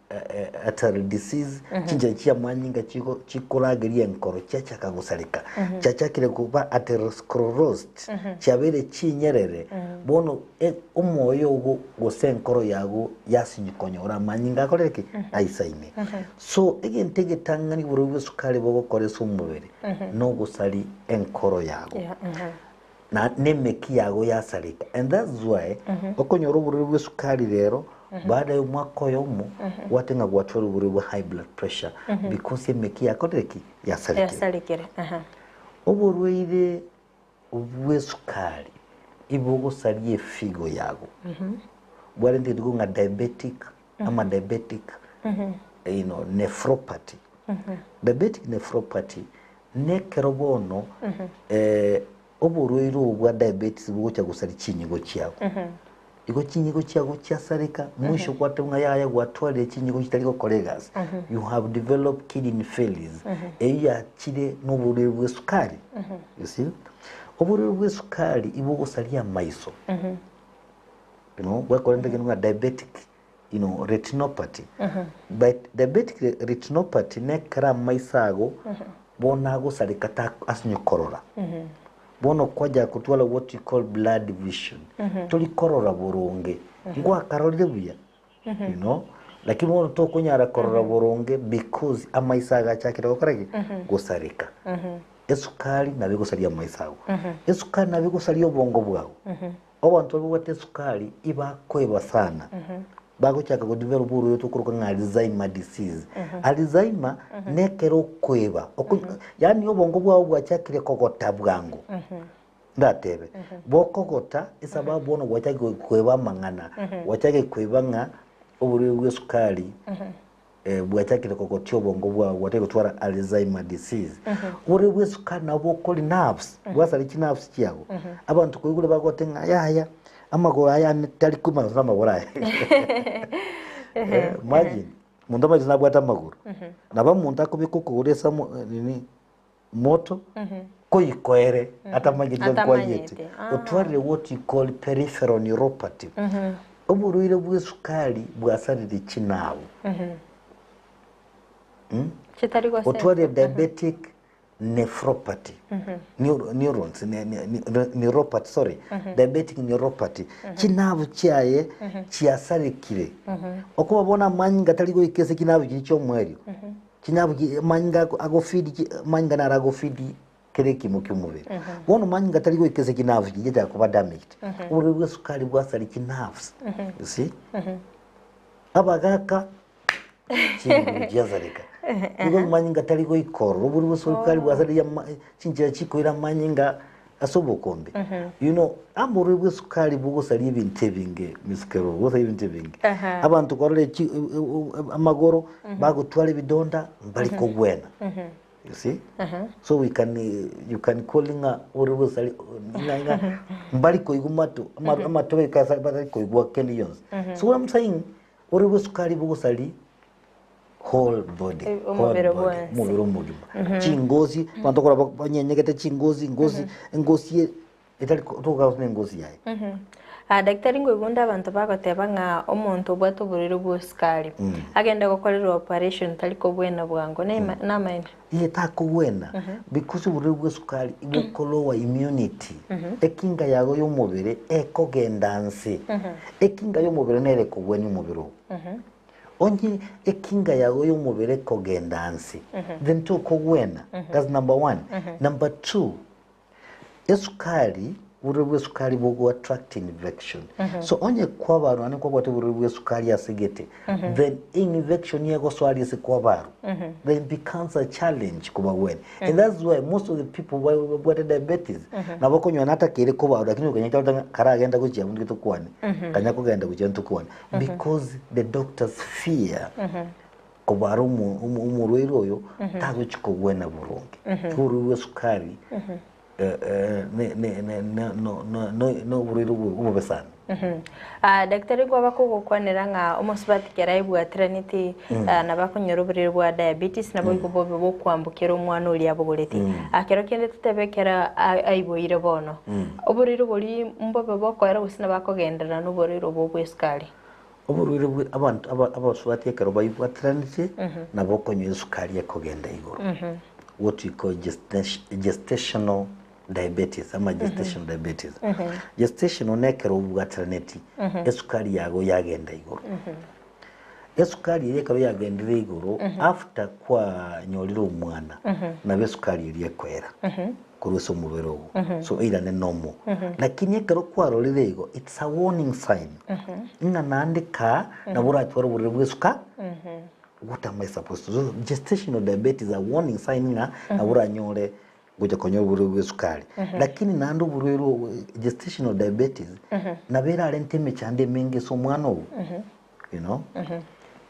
Speaker 1: artery disease, chinchera chi'amanyinga chigo chikorageria enkoro chiachaka gosareka, chiachakire koba atherosclerosed, chiabeire chinyerere, bono e- omoyo ogo gose enkoro yago yasinywa konyora amanyinga akorire ki? Aisaine. So egento egetang'ani oborwaire bwa esukari bogokora ase omobere, nogosari enkoro yago.
Speaker 3: Yeah, mhm.
Speaker 1: na nemeki yago yasareka and that's why okonyora oborwaire bwa esukari rero baada ya omwaka oyomo gwate ng'a gwatwara oborwaire bwa high blood pressure because emeki yakorire ki yasarekire
Speaker 3: Yasarekire. Aha.
Speaker 1: oborwaire bwa esukari ibogosaria efigo yago bwarentire riko ng'a diabetic ama diabetic you know, nephropathy diabetic nephropathy Nekero bono oborwaire obo bwa diabetes bogocha gosaria chinyigo chiago, igo chinyigo chiago chiasareka, mwisho gwateba ng'a yaya gwatwarire chinyigo chitari gokora egasi, you have developed kidney failures, eyio yachire na oborwaire bwa esukari, you see. Oborwaire bwa esukari ibogosaria amaiso, you know, bwakorenta ekero ng'a diabetic you know, retinopathy. But diabetic retinopathy nekero amaiso ago bono agosareka ta asinye korora. Bono kwaja kotwara what you call blurred vision. Tori korora boronge. Ngwakarorire buya. You know? Lakini bono tokonyara korora boronge because amaiso ago achakire gokora ki? Gosareka. Esukari nabo egosaria amaiso ago. Esukari nabo egosaria obongo bwago. Abanto babwate esukari ibakoeba sana, bagochaka godevelop oborwaire tokoroka ng'a Alzheimer disease. Alzheimer nekero okoeba, oko yaani obongo bwao bwachakire kogota bwango, ndatebe, bokogota esababu bono gwachakire koeba amang'ana, gwachakire koeba ng'a oborwaire bwa esukari bwachakire kogotia obongo bwao gwachakire gotwara Alzheimer disease. Oborwaire bwa esukari nabo bokori nerves, bwasari chinerves chiago. Abanto koigure bagote ng'a yaya amagoro aya ane tari komanya gose namagoro aye. Imagine, monto amanyete nabwate amagoro, nabo omonto akobeka okogoro ase amo nini moto koikoere atamanyeti ng'a nkwayete.
Speaker 3: Atamanyeti, ah.
Speaker 1: Otwarire what you call peripheral neuropathy. Oborwaire bwa esukari bwasarire chinabu.
Speaker 3: Chitari gose.
Speaker 1: Otwarire diabetic nephropathy. Neuro, neurons, ne, ne, ne, neuropathy, sorry. Diabetic neuropathy. Chinabu chiaye chiasarekire. Okoba bono amanyinga tari goika ase chinabu chiria chi'omoerio. Chinyabu chi amanyinga ago agofeed chi amanyinga naro agofeed kera ekimo kia omobere. Bono manyinga tari goika ase chinerves chiria chiachaka koba damaged. Oborwaire bwa esukari bwasaria chinerves, you see. Abagaka chinguru chiasareka. Nigo amanyinga tari goika ororo, oborwaire bwa esukari bwasaria ama chinchera chikoira amanyinga ase obokombe. You know, aborwaire bwa esukari bogosaria ebinto ebinge Miss Carol, bogosaria ebinto ebinge.
Speaker 3: Aha.
Speaker 1: Abanto kwarora echi e- e- e- amagoro, bagotwara ebidonda, mbari kogwena. You see? So we can, eh, you can call ng'a oborwaire bwa esukari, ng'a ng'a mbari koigwa mato, ama- amato baikasa batari koigwa kende gionsi. So what I'm saying, oborwaire bwa esukari bogosaria whole body,
Speaker 3: Eh,
Speaker 1: whole
Speaker 3: omobere
Speaker 1: body,
Speaker 3: bwensi.
Speaker 1: omobere omogima. Chingosi, abanto okora ba- banyenyegete chingosi, ngosi, engosi e- etari ko- tokagosa na engosi yaye.
Speaker 3: Ah, daktari nkoigwa abanto bagoteba ng'a omonto obwate oborwaire bwa esukari agende gokorerwa operation tari kobwena bwango nema namaene?
Speaker 1: Iye takogwena because oborwaire bwa esukari bokolower immunity, ekinga yago ya omobere ekogenda nse. Ekinga ya omobere nere ekogwenia omobere ogo. Onye ekinga yago y'omobere ekogenda nse, then tokogwena. That's number one. Number two, esukari, oborwaire bwa esukari bogo attract infection. So onye kwabarwa naende kwabwate oborwaire bwa esukari ase gete, then infection egosoa aria ase kwabarwa, then becomes a challenge kobagwenia. And that's why most of the people babwate diabetes, nabo okonyora natakeire kobarwa lakini okonyora ekero ng'a karagenda gochia abwo nigo tokwane, kanya kogenda gochia ntokwane. Because the doctors fear kobara omo- omo- omorwaire oyo tagochi kogwena boronge. Igo oborwaire bwa esukari eh, eh, ne- ne- ne- ne- no- no- no- noborwaire obo- obobe sana.
Speaker 3: Ah, daktari kwaba kogokwanera ng'a omosubati kera aebwatiraneti ah, nabo akonyora oborwaire bwa diabetes nabo igo bobe bokwambukera omwana oria abogoreti. Ah, kero kende totebe ekero a- aiboire bono, oborwaire boria mbobe bokoera gose nabo akogenderera na oborwaire obo bwa esukari?
Speaker 1: Oborwaire bwe abanto aba abasubati ekero baibwatiraneti nabo okonywa esukari ekogenda igoro. What we call gestational diabetes ama gestational diabetes. Gestational nekero obwatiraneti esukari yago yagenda igoro. Esukari eria ekero yagendire igoro after kwanyorire omwana nabo esukari eria ekoera korwa ase omobere ogo so eirane normal. Lakini ekero kwarorire igo it's a warning sign ng'a naende kaa nabo oratware oborwaire bwa esuka what am I supposed to do? Gestational diabetes a warning sign ng'a nabo oranyore gocha konyora oborwaire bwa esukari. Lakini naende oborwaire obo gestational diabetes nabo erarente emechando emenge ase omwana ogo you know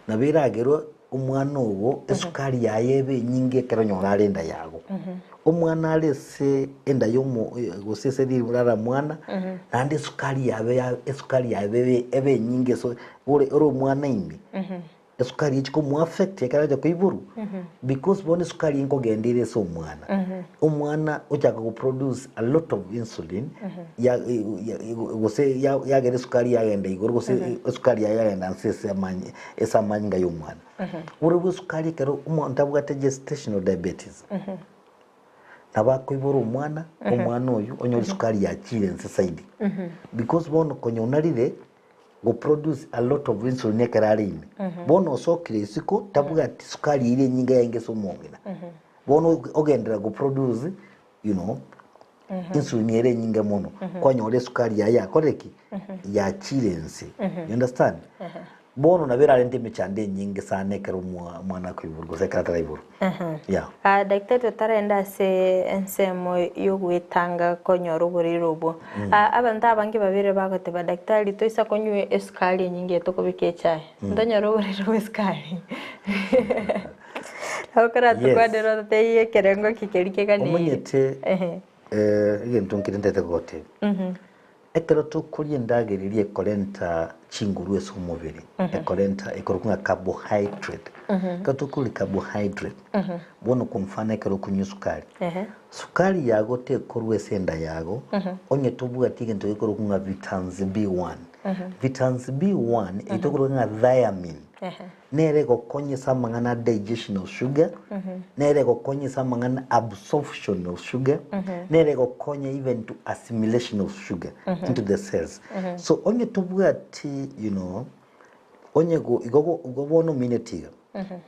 Speaker 1: nabo eragerwe omwana ogo esukari yaye ebe enyinge ekero onyora are enda yago. Omwana are ase enda ya omo gose ase ribu ara mwana naende esukari yabe ya esukari yabe ebe ebe enyinge ase ore ore omwana ime. Esukari echi komo affect ekero acha koiborwa because bono esukari nkogenda ere ase omwana, omwana ochaka go produce a lot of insulin ya ya gose ya yagera esukari yagenda igoro gose esukari yaye yagenda nse ase amanye ase amanyinga ya omwana. Borobwo bwa esukari ekero omonto abwate gestational diabetes, nabo akoibora omwana, omwana oywo onyore esukari yachire nse zaidi because bono konya onarire go produce a lot of insulin ekero are ime. Bono osokire isiko tabwati sukari eria enyinge yaenge ase omong'ina. Bono ogenderera go produce you know insulin ere enyinge mono. Kwanyora esukari yaye yakorire ki? Yachire nse. You understand? Bono nabo erarente emechando enyinge sana ekero omwana akoiborwa gose ekero ataraiborwa. Yeah.
Speaker 3: Ah, daktari totarenda ase ensemo yogoetanga konyora oborwaire obwo. Ah, abanto abange babere bagoteba daktari toisa konywa esukari enyinge etokobeka echae, ntonyore oborwaire bwa esukari. Nabo koratokwanere
Speaker 1: Yes.
Speaker 3: ototebie ekerengo ki keria keganeire.
Speaker 1: Omanyete
Speaker 3: Ehe.
Speaker 1: eh, egento nkere ntagete gogotebia. Ekero tokoria endagera eria ekorenta chinguru ase omobere, ekorenta ekorokwa ng'a carbohydrate. Ekero tokoria carbohydrate, bono kwa mfano ekero okonywa esukari, sukari yago tekorwa ase enda yago onye tobwati egento gekorokwa ng'a vitamins B1. Vitamins B1 eyio tokoroka ng'a thiamine. Nere egokonya ase amang'ana a digestion of sugar, nere egokonya ase amang'ana absorption of sugar, nere egokonya even to assimilation of sugar into the cells. So onye tobwati you know, onye go igo go igo bono omineti iga,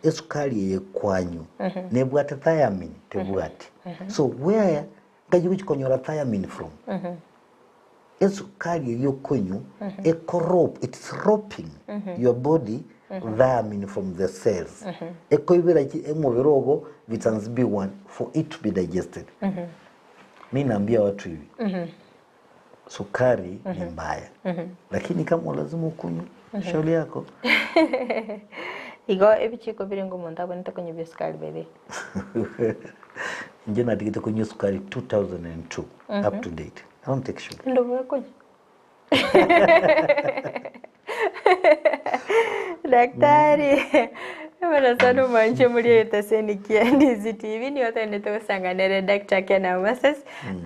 Speaker 1: esukari eye kwanywa nebwate thiamine? Tebwati. So where nkai ogochi konyora thiamine from? Esukari eria okonywa ekorope, it's roping your body thiamine from the cells. Ekoibera chi omobere ogo vitamins B1 for it to be digested. Mi naambia watu hivi, sukari ni mbaya, lakini kama lazima ukunywe, shauri yako.
Speaker 3: Igo ebichiko bire omonto abwenerete konywa bia esukari by the way.
Speaker 1: Inche natigete konywa esukari 2002 up to date. I don't take sugar.
Speaker 3: Endobo ekonywa. Daktari bana sana omwanche muri egeteseni kia Ndizi TV nigo togendete gosanga nere Dr. Ken Moses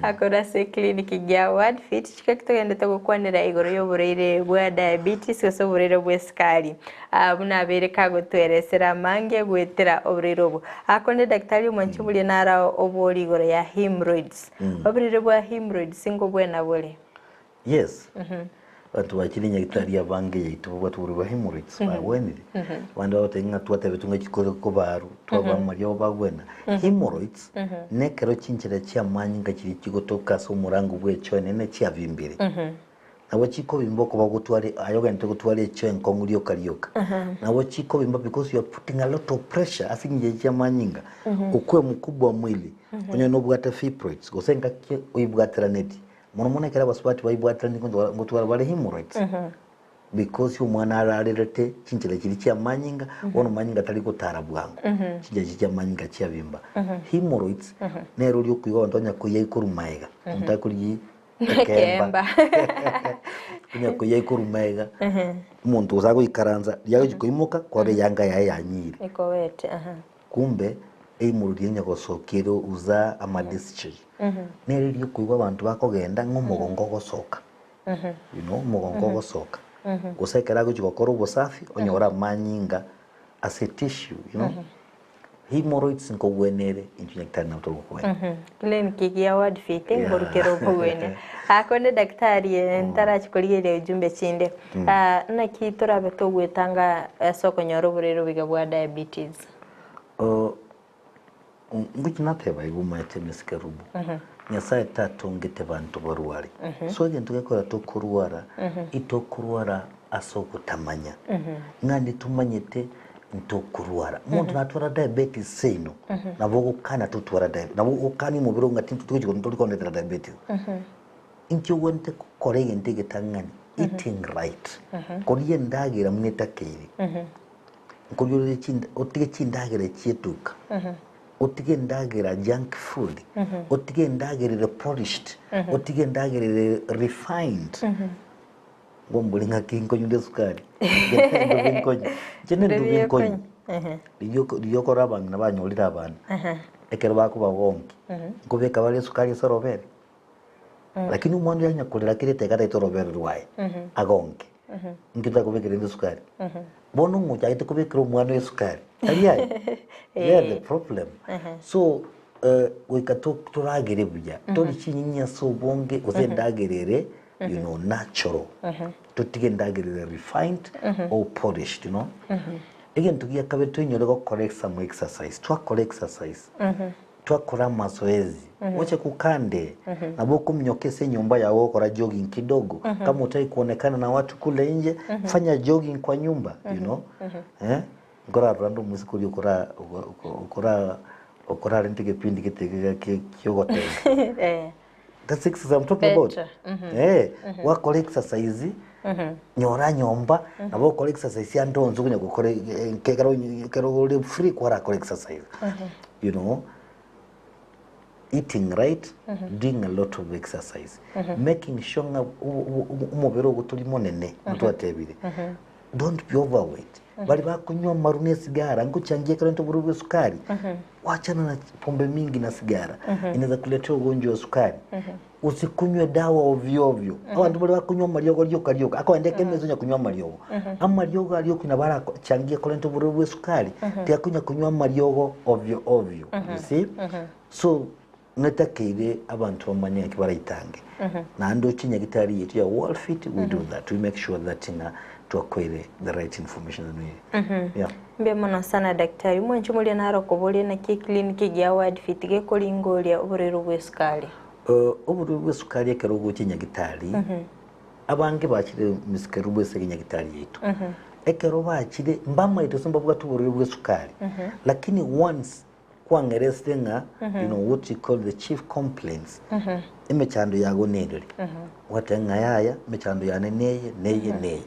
Speaker 3: akore ase eclinic gia Word Fit chikaki togendete gokwanera igoro y'oborwaire bwa diabetes gose oborwaire bwa esukari Ah, buna abeire kagotweresera amange goetera oborwaire obo. Akonde daktari omwanche omoria naro obori igoro ya hemorrhoids. Oborwaire bwa hemorrhoids ngobwena bore?
Speaker 1: Yes. Abanto bachire nyagitari abange yaito babwate oborwaire bwa hemorrhoids bagwenire. Abande bagoteba ng'a twatebetwe ng'a chikore kobarwa, twaba amariogo bagwena. Hemorrhoids nekero chinchera chi'amanyinga chiria chigotoka ase omorango bw'echoo enene chiabimbire. Nabo chikobimba okoba gotware aye ogente gotwara echoo enkong'u rioka rioka. Nabo chikobimba because you are putting a lot of pressure ase chinchera chi'amanyinga. Okwe mkubwa mwili, onye nobwate fibroids gose engaki oibwateranetie Mono mono ekero abasubati baibwateranie ngotwara bare hemorrhoids because omwana ararerete chinchera chiria chi'amanyinga, bono manyinga tari gotara bwango, chinchera chiria chi'amanyinga chiabimba. Hemorrhoids nero oria okoigwa abanto banya koiyai korwa maega, omonto akorigia ekeemba onya koiyai korwa maega, omonto gose agoikaransa riria agochi koimoka kwarora eyanga yaye yanyire.
Speaker 3: Ekowete, aha.
Speaker 1: Kumbe eimuru riria nyagosokia ere uza ama discharge nere riria okoigwa abanto bakogenda ng'a omogongo ogosoka you know omogongo ogosoka gose ekero agochi gokora obosafi onyore amanyinga ase tissue you know hemorrhoids nkogwena ere intwe nyagetari nabo togokogwena.
Speaker 3: Clinic ya ward fit
Speaker 1: Yeah.
Speaker 3: nkorukera okogwenia. Ah, konde daktari eh, ntarachi korigereria ujumbe chinde. Ah, naki torabe togwetanga ase okonyora oborwaire oboiga bwa diabetes?
Speaker 1: Oh, ngochi nateba igo omanyete Miss Kerubo, Nyasaye tatongete banto barware. So egento gekogera tokorwara, itokorwara ase ogotamanya. Ng'a nditomanyete ntokorwara. Omonto natwara diabetes seino, nabo ogokana totwara diabetes, nabo ogokania omobere oo ng'a tintogochi tori kondetera diabetes. Inki ogwenerete gokora egento egetang'ani? Eating right. Koria endagera buna etakeire. Nkoria ore chinda otige chindagera chi'etuka, otige endagera junk food, otige endagera ere polished, otige endagera ere refined. Ngombori ng'aki nkonywa esukari, ndobe nkonywa. Inche ne ndobe nkonywa. Riria oko riria okora abang'ina banyorire abana, ekero bakobagonkia, nkobeka bare esukari ase orobere. Lakini omwana oria onye korera kera eteka ataete orobere rwaye, agonke, inki totakobekera ende esukari? Bono ng'o ochagete kobekera omwana oyo esukari? Tari aye? There the problem. So goika to toragere buya, tori chinyinyi ase obonge gose endagera ere you know natural. Totige endagera ere refined or polished you know. Egento gia kabere toinyore gokora some exercise, twakora exercise, Twakora amazoezi, oche kukande, nabo okominyoka ase enyomba yao gokora jogging kidogo, kama hutaki kuonekana na watu kule nje, fanya jogging kwa nyumba, you know, eh, nkorarora nde omosike oria okora okora okorarente egepindi gete geke kiogotenga.
Speaker 3: Eh.
Speaker 1: That's exercise I'm talking about.
Speaker 3: Better.
Speaker 1: Eh, gwakora exercise, nyora nyomba, nabo okora exercise ande onsi okonya gokora ekero ekero ore free kwarakora exercise. You know, eating right, doing a lot of exercise, making sure ng'a omobere ogo tori monene, twatebire. Don't be overweight. Baria bakonywa amaru na esigara, ngochangia ekero into oborwaire bwa esukari, wachana na pombe mingi na sigara, inaweza kuletea ugonjwa wa sukari. Osikunywe dawa ovyo ovyo. Abanto baria bakonywa amariogo rioka rioka, akogenda ekemesa onya konywa amariogo. Amariogo aria okonywa nabo arachangie korenta oborwaire bwa esukari, tiga konya konywa amariogo ovyo ovyo, you see. So, Netakeire abanto bamanye ng'aki baraitange. Naende oche nyagitari yaito ya Worldfit, we do that. We make sure that ng'a twakoire the right information and we, yeah.
Speaker 3: Mbuya mono sana daktari. Omwancho moria naro okoboria naki eclinic gia Wordfit gekoringoria oborwaire bwa esukari.
Speaker 1: Oborwaire bwa esukari ekero ogocha nyagitari, abange bachire Miss Kerubo ase enyagitari yaito. Ekero bachire mbamaete gose mbabwate oborwaire bwa esukari, lakini once Kwang'eresire ng'a you know what you call the chief complaints, emechando yago nereri. Gwateba ng'a yaya emechando yane neye, neye, neye.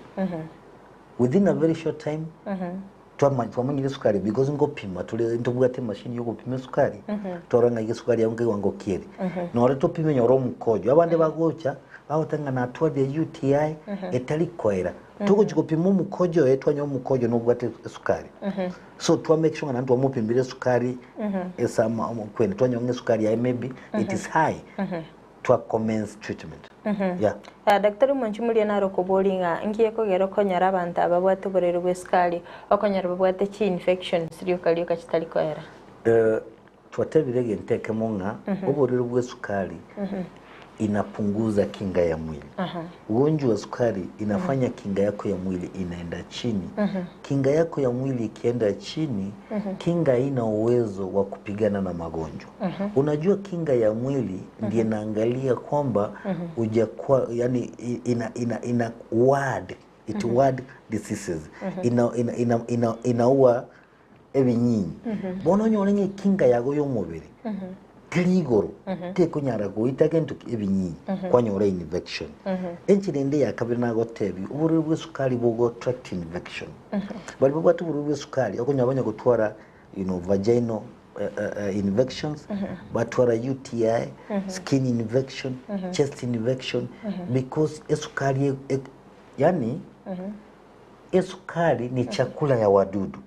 Speaker 1: Within a very short time, twama twamanyire esukari because ngopima tore ntobwate emachine ya ogopima esukari, twarora ng'a iga esukari yago nkewango ki ere. Nore topime nyora omokojo, abande bagocha, bagoteba ng'a natwarire UTI etari koera. Togochi gopima omokojo oye twanyora omokojo nobwate esukari. So twa make sure ng'a naende twamopimire esukari ase ama kwene twanyora ng'a esukari yaye maybe it is high twa commence treatment yeah.
Speaker 3: Ah, Daktari omonche moria nare okoboria ng'a nki ekogera okonyora abanto aba babwate oborwaire bwa esukari okonyora babwate chi infections rioka rioka chitari koera?
Speaker 1: Eh, twatebire egento ekemo ng'a oborwaire bwa esukari. Inapunguza kinga ya mwili. Ugonjwa wa sukari inafanya kinga yako ya mwili inaenda chini. Kinga yako ya mwili ikienda chini, kinga haina uwezo wa kupigana na magonjwa. Unajua kinga ya mwili ndiye inaangalia kwamba hujakuwa, yani ina ward it ward diseases ina inaua ebinyinyi. Bono onyore ng'a ekinga yago ya omobere teri igoro, tekonyara goita gento ebinyinyi, kwanyora infection. Enchera ende ya kabere nagotebi, oborwaire bwa esukari bogo attract infection. Bari babwate oborwaire bwa esukari okonyora banya gotwara vaginal infections, batwara UTI, skin infection, chest infection, because esukari yani esukari ni chakula ya wadudu.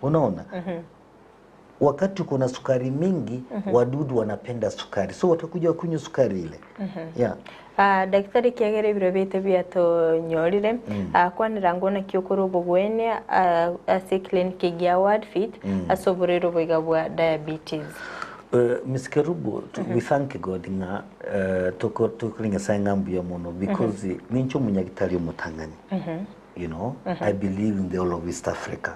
Speaker 1: Unaona, wakati kuna sukari mingi, wadudu wanapenda sukari, so watakuja kunywa sukari ile, yeah.
Speaker 3: Daktari, kiagere ebiro biaito biatonyorire, kwanera ngona kiokora obogwenia ase clinic gia Wordfit ase oborwaire oboiga bwa diabetes.
Speaker 1: Miss Kerubo, we thank God ng'a tuko tukuri Nyasaye ng'a mbuya mono because ninche omunyagitari omotang'ani. I believe in the whole of East Africa.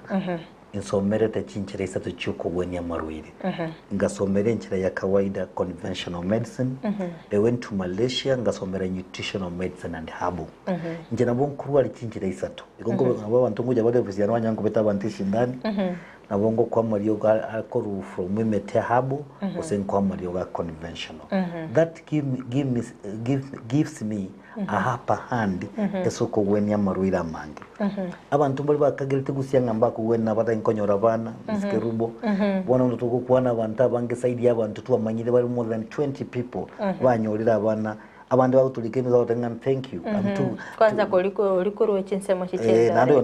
Speaker 1: Nsomerete chinchera isato chiokogwenia amarwaire. Ngasomera enchera ya kawaida, conventional medicine. I went to Malaysia, ngasomera nutritional medicine and herbal. Nche nabo nkorwari chinchera isato. Igo nkobe nabo abantu ngoja bare ofisi yane banyankobeta abantu eshindani. Nabo ngokoa amariogo akoru from emete herbal gose nkoa amariogo a conventional. That gives me a upper hand ase okogwenia amarwaire amange. Abanto mbari bakagerete gusia ng'a mbakogwena batari nkonyora abana, Miss Kerubo. Bono ndo togokwana abanto abange zaidi ya abantu twamanyire bari more than 20 people banyorire abana, abande bagoturika emisago bagoteba ng'a thank you, I'm too
Speaker 3: Kwanza koriko orikorwa chinsemo.
Speaker 1: Naende oyo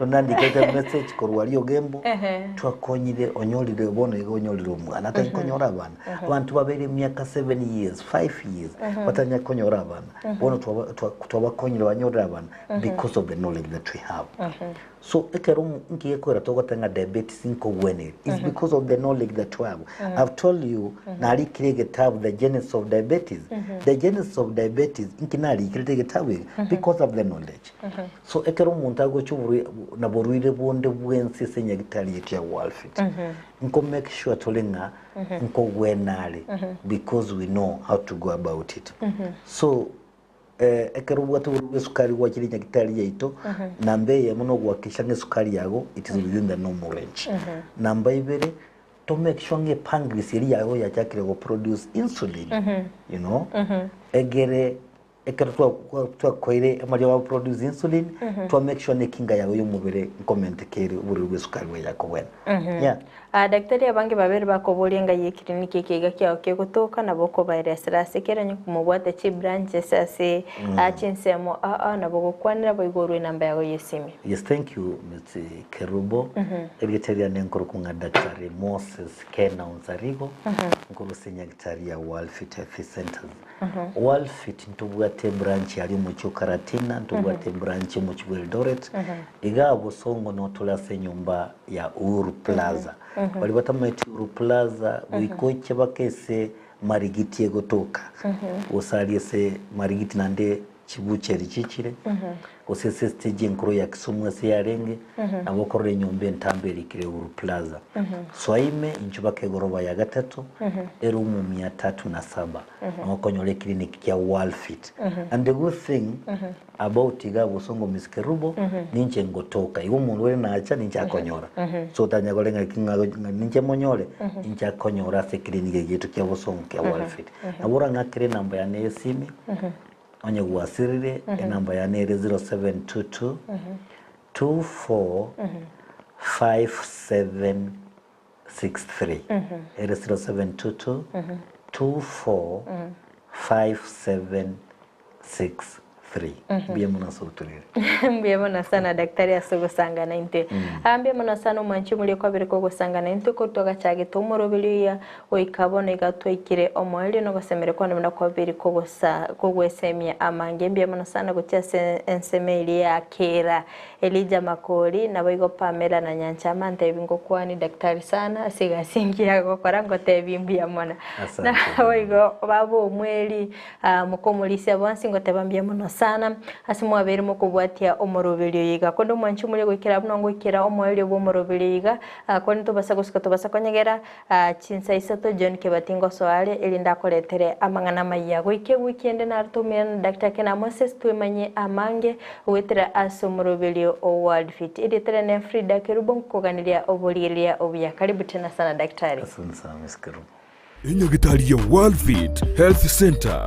Speaker 1: nandikete message korwa Riogembo, twakonyire onyorire bono iga onyorire omwana atari konyora abana. Abanto babere emiaka 7 years, 5 years batanya konyora abana, bono twabakonyire banyorire abana because of the knowledge that we have. So ekero nkiye kwera togoteba ng'a diabetes nkogweneri is because of the knowledge that we have. I've told you narikire egetabu, The Genesis of Diabetes. The Genesis of Diabetes nki narikirete egetabu eke because of the knowledge. So ekero omonto agocha na borwaire bonde bwensi ase enyagitari yetu ya Walfit, nko make sure tore ng'a nkogwenare because we know how to go about it. So ekero obwate oborwaire bwa esukari gwachire nyagitari yaito, namba eyemo nogohakikisha ng'a esukari yago it is within the normal range. Namba ibere, to make sure ng'a epancreas eri yago yachakire go produce insulin, egere ekero twakoire amariogo a produce insulin, twa make sure nekinga yago y'omobere nkomenteka ere oborwaire bwa esukari bweyakobwena, yeah.
Speaker 3: Daktari, abange babere bakoboria nga ye clinic ekiga kiao kegotoka, nabo okobaeresera ase kera onye komobwate chibranches ase chinsemo nabo gokwanera boigorwe enamba yago y'esimi.
Speaker 1: Yes, thank you, Ms. Kerubo. Erieta riane nkorokwa ng'a Daktari Moses Kena Onsarigo, nkorwa nyagitari ya World Health Centers. World ntobwate branch yari omochi o Karatina, ntobwate branch omochi bwa Eldoret. Iga Bosongo notore ase enyomba ya Uhuru Plaza. Bari batamaeti Uhuru Plaza, goikoche bakese Marigiti egotoka. Gosari ase Marigiti nande chibucheri chichire gose ase stage enkoro ya Kisumu ase yarenge, nabo okorora enyomba entambe erikire Uhuru Plaza. Swaime inchu baka egoroba ya gatato, erumu 307, nokonyora eclinic kia Worldfit. And the good thing about iga Bosongo, Miss Kerubo, ninche ngotoka igo omonto ore nacha ninche akonyora, so otanya korenga ki ng'a ninche monyore, ninche akonyora ase eclinic egietu kia Bosongo kia Worldfit. Nabo orang'akere enamba yane ya esimi onye gwasirire, enamba yane ere 0722 24 5763, ere 0722 24 5763. 3. Mbuya mono ase ogotoreria.
Speaker 3: Mbuya mono sana daktari ase ogosangana intwe. Aa mbuya mono sana omwanchi omoria kwabere kogosangana intwe korwa twagachagete omoroberi oya goika bono iga twaikire omoerio nogosemeria kwane buna kwabere kogosa kogwesemia amange. Mbuya mono sana gochia ase ensemo eria ya kera Elijah Makori naboigo Pamela na Nyanchama ntebi ngokwani daktari sana ase egasi engiya agokora ngotebi mbuya mono.
Speaker 1: Asante.
Speaker 3: Naboigo baba omweri Aa, mokomorisia bonsi ngoteba mbuya mono sana, ase mwabeire mokobwatia omoroberio oyo iga. Korende omwanchi omoria goikera buna ngoikera omoerio bw'omoroberio oyo iga, aa, korende tobasa gosuka tobasa konyegera, aa, chinsa isato John Kebati ngosoa are, erinde akoretere amang'ana amayia. Goika ewiki ende naro toumerane na Daktari Ken Moses twemanyie amange goetera ase omoroberio o World Fit. Erieta riane Frida Kerubo nkoganeria oborigereria obuya. Karibu tena sana Daktari.
Speaker 1: Asante sana Miss Kerubo.
Speaker 2: Enyagitari ya World Fit Health Centre.